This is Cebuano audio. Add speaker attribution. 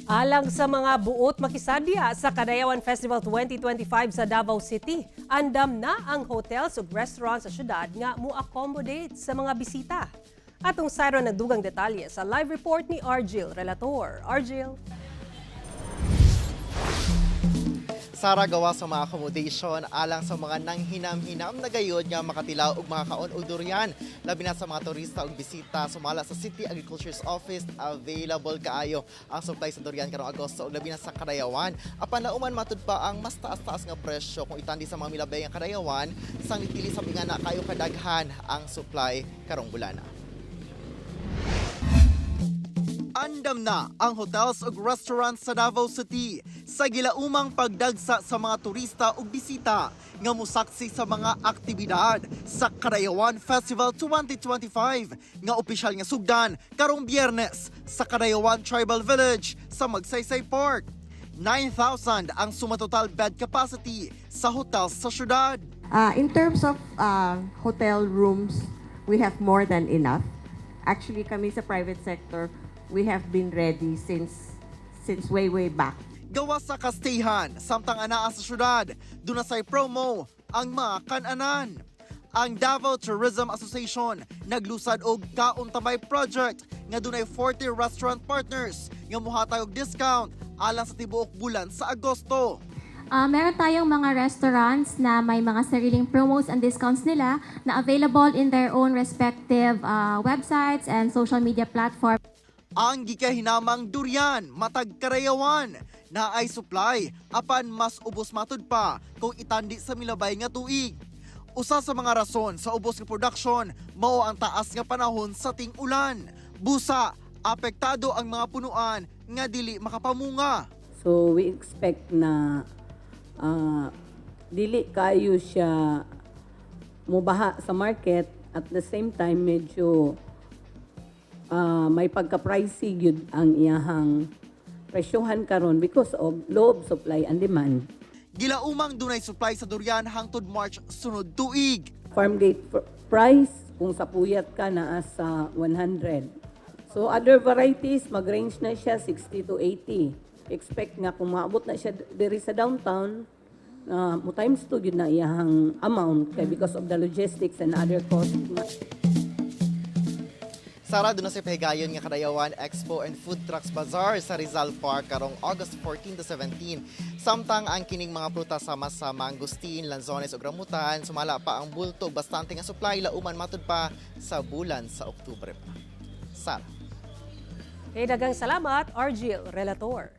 Speaker 1: Alang sa mga buot makisadya sa Kadayawan Festival 2025 sa Davao City, andam na ang hotels ug restaurants sa syudad nga mo-accommodate sa mga bisita. Atong sayron ang dugang detalye sa live report ni Argil Relator. Argil?
Speaker 2: Sara, gawa sa mga accommodation alang sa mga nanghinam-hinam na gayod nga makatilaw og makakaon og durian, labi na sa mga turista ug bisita sumala sa City Agriculture's Office, available kaayo ang supply sa durian karong Agosto ug labi na sa Kadayawan. Apan lauman matud pa ang mas taas-taas nga presyo kung itandi sa mga milabay nga Kadayawan sang dili sa nga na kayo kadaghan ang supply karong bulana. Andam na ang hotels ug restaurants sa Davao City sa gilaumang pagdagsa sa mga turista ug bisita nga mosaksi sa mga aktibidad sa Kadayawan Festival 2025 nga opisyal nga sugdan karong Biyernes sa Kadayawan Tribal Village sa Magsaysay Park. 9,000 ang sumatotal bed capacity sa hotels sa syudad.
Speaker 3: In terms of hotel rooms, we have more than enough. Actually, kami sa private sector, we have been ready since way, way back.
Speaker 2: Gawa sa kastihan, samtang anaa sa syudad, duna say promo ang mga kananan. Ang Davao Tourism Association naglusad og Kauntamay project nga dunay 40 restaurant partners nga mohatag og discount alang sa tibuok bulan sa Agosto.
Speaker 4: Meron tayong mga restaurants na may mga sariling promos and discounts nila na available in their own respective websites and social media platform.
Speaker 2: Ang gikahinamang durian matag Kadayawan na ay supply, apan mas ubos matud pa kung itandi sa milabay nga tuig. Usa sa mga rason sa ubos nga production mao ang taas nga panahon sa ting-ulan. Busa, apektado ang mga punuan nga dili makapamunga.
Speaker 5: So we expect na dili kayo siya mubaha sa market, at the same time medyo may pagka-pricey gyud ang iyahang presyohan karon because of low of supply and demand.
Speaker 2: Gilaumang dunay supply sa durian hangtod March sunod tuig.
Speaker 5: Farm gate price kung sa Puyat ka, naa sa 100. So other varieties, mag-range na siya 60 to 80. Expect nga kung maabot na siya diri sa downtown, mo times 2 gyud na iyahang amount kay because of the logistics and other costs.
Speaker 2: Sara, duna say pahigayon nga Kadayawan Expo and Food Trucks Bazaar sa Rizal Park karong August 14 to 17. Samtang ang kining mga prutas sama sa mangosteen, lanzones ug rambutan, sumala pa ang bulto bastante nga supply, lauman matud pa sa bulan sa Oktubre pa. Sara.
Speaker 1: Hey, daghang salamat, Argil Relator.